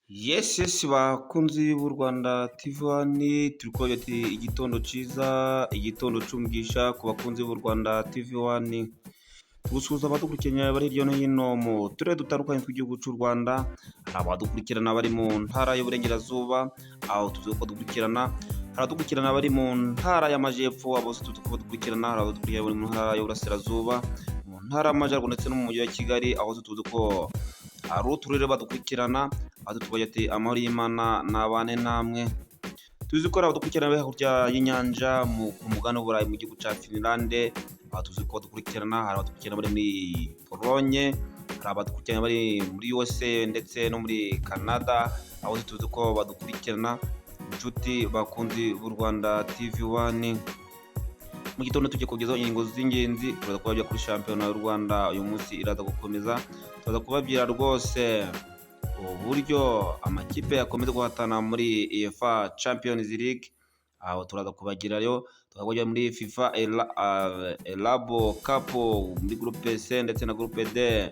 Yes, bakunzi b'u Rwanda TV One, turi kubabwira ati igitondo cyiza, igitondo cy'umugisha ku bakunzi b'u Rwanda TV One. Gusuhuza abadukurikirana bari hirya no hino mu turere dutandukanye tw'igihugu cy'u Rwanda, hari abadukurikirana bari mu ntara y'Uburengerazuba, aho tuzi ko dukurikirana, hari abadukurikirana bari mu ntara y'Amajyepfo, abo bose tuzi ko badukurikirana, hari abadukurikirana bari mu ntara y'Uburasirazuba, mu ntara y'Amajyaruguru ndetse no mu mujyi wa Kigali, aho tuzi ko hari uturere badukurikirana, aho tubagira ati amahoro y'Imana nabane namwe. Tuzi ko hari abadukurikirana bari hakurya y'inyanja ku mugabane w'Uburayi mu gihugu cya Finlande, aho tuzi ko badukurikirana, hari abadukurikirana bari muri Polonye, hari abadukurikirana bari muri USA ndetse no muri Canada, aho tuzi ko badukurikirana, inshuti bakunzi b'u Rwanda TV One. Mu gitondo tugiye kugezaho ingingo z'ingenzi, turaza kubabwira kuri shampiyona y'u Rwanda uyu munsi iraza gukomeza, turaza kubabwira rwose uburyo amakipe yakomeza guhatana muri UEFA Champions League, aho turaza kubagirayo, tukabajya muri FIFA Arab Cup muri groupe C ndetse na groupe D,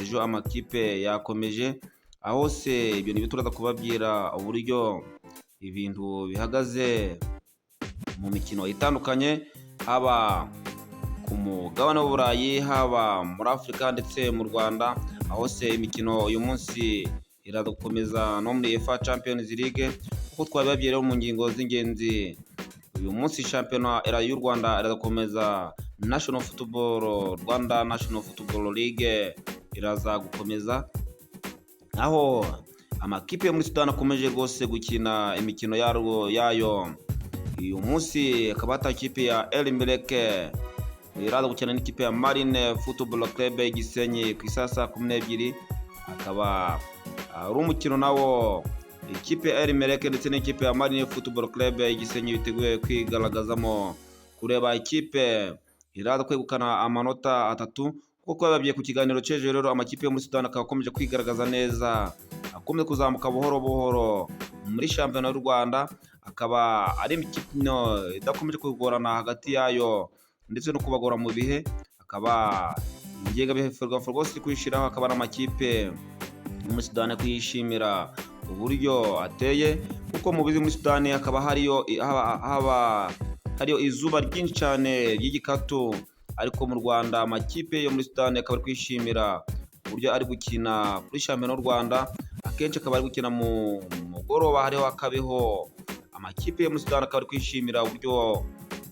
ejo amakipe yakomeje, aho se ibyo nibyo turaza kubabwira uburyo ibintu bihagaze mu mikino itandukanye, haba ku mugabane w'Uburayi, haba muri Afurika ndetse mu Rwanda, aho se imikino uyu munsi iraza gukomeza no muri UEFA Champions League, kuko twabibabwiye rero mu ngingo z'ingenzi. Uyu munsi shampiyona y'u Rwanda iraza gukomeza, National Football Rwanda National Football League iraza gukomeza, aho amakipe yo muri Sudani akomeje rwose gukina imikino yayo. Uyu munsi hakaba hataha ikipe ya El Merreikh iraza gukina n'ikipe ya Marine Football Club Gisenyi ku isaha 12:00, akaba ari umukino nawo ikipe ya El Merreikh ndetse n'ikipe ya Marine Football Club Gisenyi biteguye kwigaragazamo, kureba ikipe iraza kwegukana amanota 3. Kuko bababwiye ku kiganiro cy'ejo rero, amakipe yo muri Sudani akaba akomeje kwigaragaza neza, akomeje kuzamuka buhoro buhoro muri shampiyona y'u Rwanda, akaba ari imikino idakomeje kugorana hagati yayo ndetse no kubagora mu bihe, akaba ingengabihe Ferwafa rwose iri kuyishyiraho, akaba ari amakipe yo muri Sudani kuyishimira uburyo ateye, kuko mubizi muri Sudani hakaba hariyo haba hariyo izuba ryinshi cyane ry'igikatu, ariko mu Rwanda amakipe yo muri Sudani akaba ari kwishimira uburyo ari gukina kuri shampiyona y'u Rwanda, akenshi akaba ari gukina mu mugoroba hariho akabeho. Amakipe yo muri Sudani akaba ari kwishimira uburyo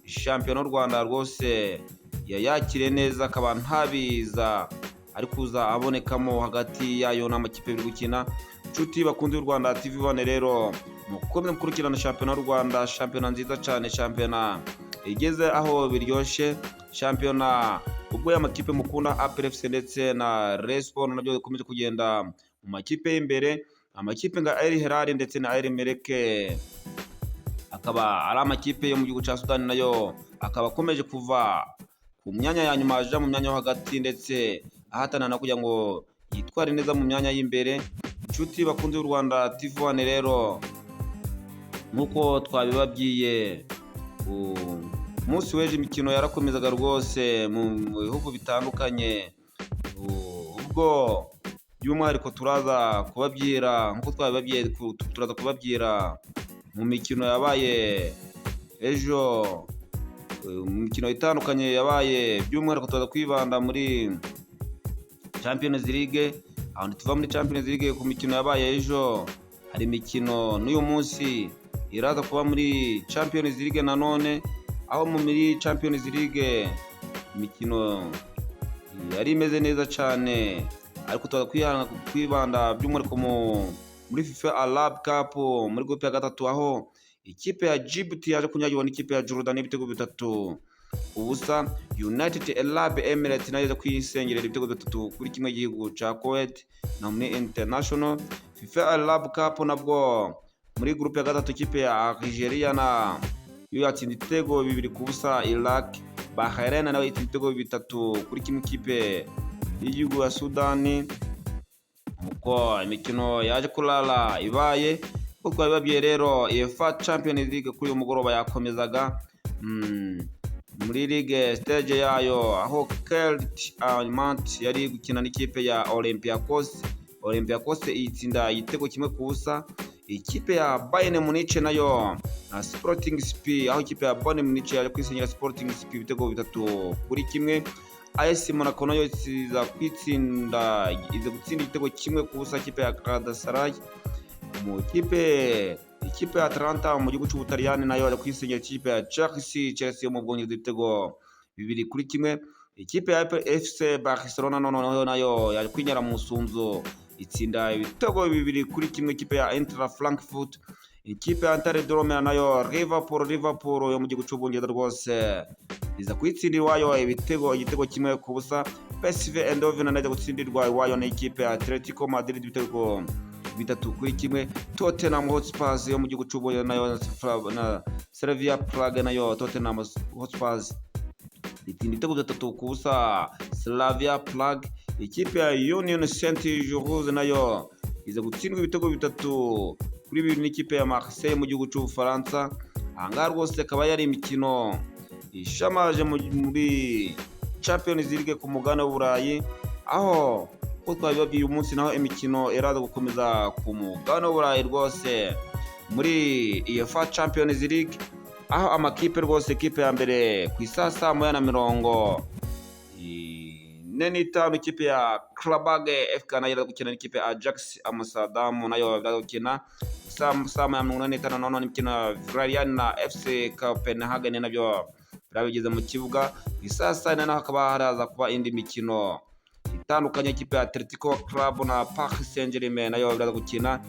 shampiyona y'u Rwanda rwose yayakiriye neza, akaba ntabiza ari kuza abonekamo hagati yayo n'amakipe biri gukina. Inshuti bakunze y'u Rwanda TV One rero, mukomeze mukurikirana shampiyona y'u Rwanda, shampiyona nziza cyane, shampiyona igeze aho biryoshye, shampiyona ubwo y'amakipe mukunda APR FC ndetse na Rayon Sports nabyo bikomeje kugenda mu makipe y'imbere. Amakipe nka El Hilal ndetse na El Merreikh akaba ari amakipe yo mu gihugu cya Sudani, nayo akaba akomeje kuva ku myanya ya nyuma aja mu myanya yo hagati, ndetse ahatana na kugira ngo yitware neza mu myanya y'imbere. Inshuti bakunze y'u Rwanda TV One rero, nk'uko twabibabwiye ku munsi w'ejo, imikino yarakomezaga rwose mu bihugu bitandukanye, ubwo by'umwihariko turaza kubabwira nk'uko twabibabwiye, turaza kubabwira mu mikino yabaye ejo, mu mikino itandukanye yabaye, by'umwihariko turaza kwibanda muri Champions League. Aho tuva muri Champions League ku mikino yabaye ejo, hari imikino n'uyu munsi iraza kuba muri Champions League nanone, aho muri Champions League imikino yari imeze neza cyane, ariko turaza kwibanda by'umwihariko muri FIFA Arab Cup muri groupe ya gatatu, aho ikipe ya Djibouti yaje kunyagirwa n'ikipe ya Jordan ibitego 3-0. United Arab Emirates nayo yaje kwisengerera ibitego 3-1 igihugu cya Kuwait. Na muri International FIFA Arab Cup nabwo muri groupe ya gatatu, ikipe ya Algeria na yo yatsinze ibitego 2-0 Iraq. Bahrain nayo itsinze ibitego 3-1 ikipe y'igihugu ya Sudani. Uko imikino yaje kurara ibaye uko twabibabwiye rero, UEFA Champions League kuri uyu mugoroba yakomezaga muri league stage yayo, aho Kelt Almant yari gukina n'ikipe ya Olympiacos. Olympiacos iyitsinda igitego 1-0. Ikipe ya Bayern Munich nayo na Sporting CP, aho ikipe ya Bayern Munich yaje kwisenyera Sporting CP ibitego 3-1. AS Monaco nayo iza kwitsinda, iza gutsinda igitego 1-0 ikipe ya Galatasaray. Mu kipe, ikipe ya Atalanta mu gihugu cy'Ubutaliyani nayo yaje kwisenyera ikipe ya Chelsea yo mu Bwongereza ibitego 2-1. Ikipe ya FC Barcelona noneho nayo yaje kwinyara mu musunzo, itsinda ibitego 2-1 ikipe ya Eintracht Frankfurt. Ikipe ya Inter de Rome nayo Liverpool yo mu gihugu cy'Ubwongereza rwose iza kuyitsindira iwayo igitego 1-0. PSV Eindhoven nayo iza gutsindirwa iwayo n'ikipe ya Atletico Madrid ibitego 3-1. Tottenham Hotspur yo mu gihugu cy'Ubwongereza nayo na Slavia Prague, nayo Tottenham Hotspur itsinda ibitego 3-0 Slavia Prague. Ikipe ya Union Saint Gilloise nayo iza gutsindwa ibitego 3-2 n'ikipe ya Marseille mu gihugu cy'Ubufaransa. Ahangaha rwose akaba yari imikino ishamaje muri Champions League ku mugabane w'Uburayi, aho ko twabibabwiye uyu munsi naho imikino iraza gukomeza ku mugabane w'Uburayi rwose muri UEFA Champions League, aho amakipe rwose, ikipe ya mbere ku isaha 11:45, ikipe ya Qarabag FK nayo iraza gukina n'ikipe ya Ajax Amsterdam, nayo iraza gukina saa 1:45. Noneho imikino ya Villarreal na FC Copenhagen nabyo biraba bigeze mu kibuga. Ku isaha saa 4 naho hakaba haraza kuba indi mikino itandukanye, ikipe ya Atletico Club na Paris Saint-Germain nayo biraza gukina.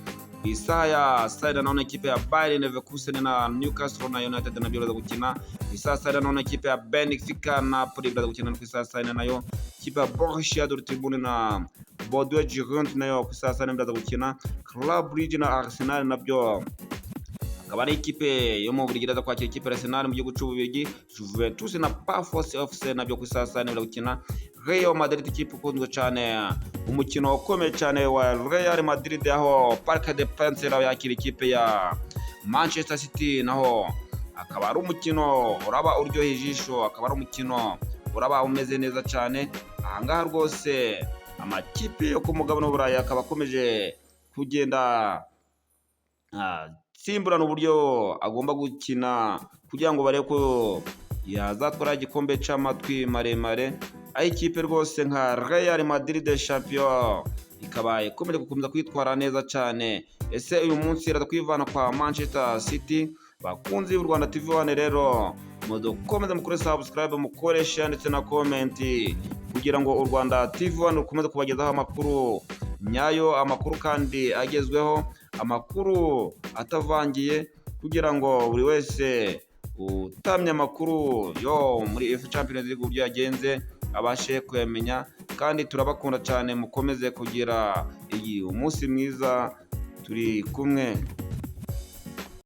Ku isaha ya saa 4 nanone ikipe ya Bayer Leverkusen na Newcastle na United nabyo biraza gukina. Ku isaha saa 4 nanone ikipe ya Benfica, Napoli biraza gukina. Ku isaha saa 4 nayo ikipe ya Borussia Dortmund na Bordeaux Gigant nayo ku isaha saa 4 biraza gukina. Club Brugge na Arsenal nabyo akaba ari ikipe yo mu Bubiligi iraza kwakira ikipe ya Arsenal mu gihugu cy'Ububiligi. Juventus na Pafos FC nabyo ku isaha saa 4 biraza gukina. Real Madrid, ikipe ikunzwe cyane, umukino ukomeye cyane wa Real Madrid, aho Parc des Princes yakira ikipe ya Manchester City, naho akaba ari umukino uraba uryoheye ijisho, akaba ari umukino uraba umeze neza cyane. Ahangaha rwose amakipe yo ku mugabane w'Uburayi akaba akomeje kugenda atsimburana uburyo agomba gukina kugira ngo barebe ko yazatwara igikombe cy'amatwi maremare, aho ikipe rwose nka Real Madrid champion ikaba ikomeje gukomeza kwitwara neza cyane. Ese uyu munsi iraza kwivana kwa Manchester City? Bakunzi b'u Rwanda TV 1 rero, mudukomeze mukore subscribe, mukoresha ndetse na comment, kugira ngo u Rwanda TV 1 rukomeze kubagezaho amakuru nyayo, amakuru kandi agezweho, amakuru atavangiye, kugira ngo buri wese utamye amakuru yo muri UEFA Champions League uburyo yagenze abashe kuyamenya. Kandi turabakunda cyane, mukomeze kugira iyi umunsi mwiza, turi kumwe.